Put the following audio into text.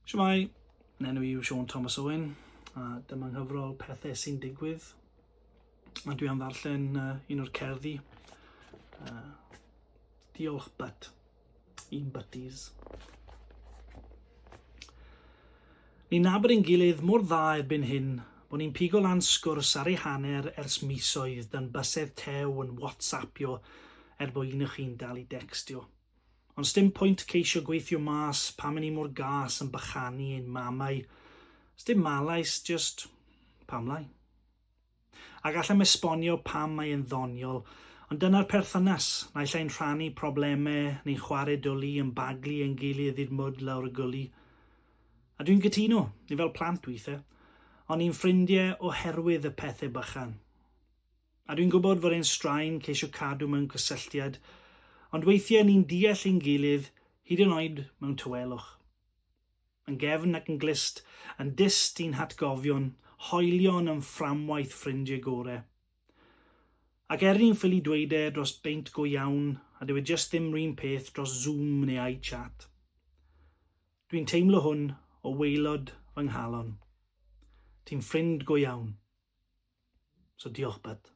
Shwmae, yn enw i yw Siôn Thomas Owen, a dyma nghyfrol Pethau sy'n Digwydd. A dwi am ddarllen un o'r cerddi. Diolch but, un butties. Ni'n nabod ein gilydd mor dda erbyn hyn bod ni'n pigo lan sgwrs ar ei hanner ers misoedd dan bysedd tew yn WhatsAppio er bod un o chi'n dal i decstio. Ond sdim pwynt ceisio gweithio mas pam 'yn ni mor gas yn bychanu ein mamau. Sdim malais, jyst pam lai? Ac allai'm esbonio pam mae e'n ddoniol, ond dyna'r perthynas, naill ai'n rhannu probleme neu'n chware dwli yn baglu ein gilydd i'r mwd lawr y gwli. A dwi'n cytuno, ni fel plant weithe, ond ni'n ffrindie oherwydd y pethe bychan. A dwi'n gwybod fod e'n straen ceisio cadw mewn cysylltiad, ond weithiau ni'n deall ein gilydd, hyd yn oed mewn tawelwch. Yn gefn ac yn glust, yn dyst i'n hatgofion, hoelion yn fframwaith ffrindiau gore. Ac er ni'n ffili dweud e dros beint go iawn, a dyw e jyst ddim 'run peth dros Zoom neu iChat. Dwi'n teimlo hwn o waelod fy nghalon. Ti'n ffrind go iawn. So diolch bud.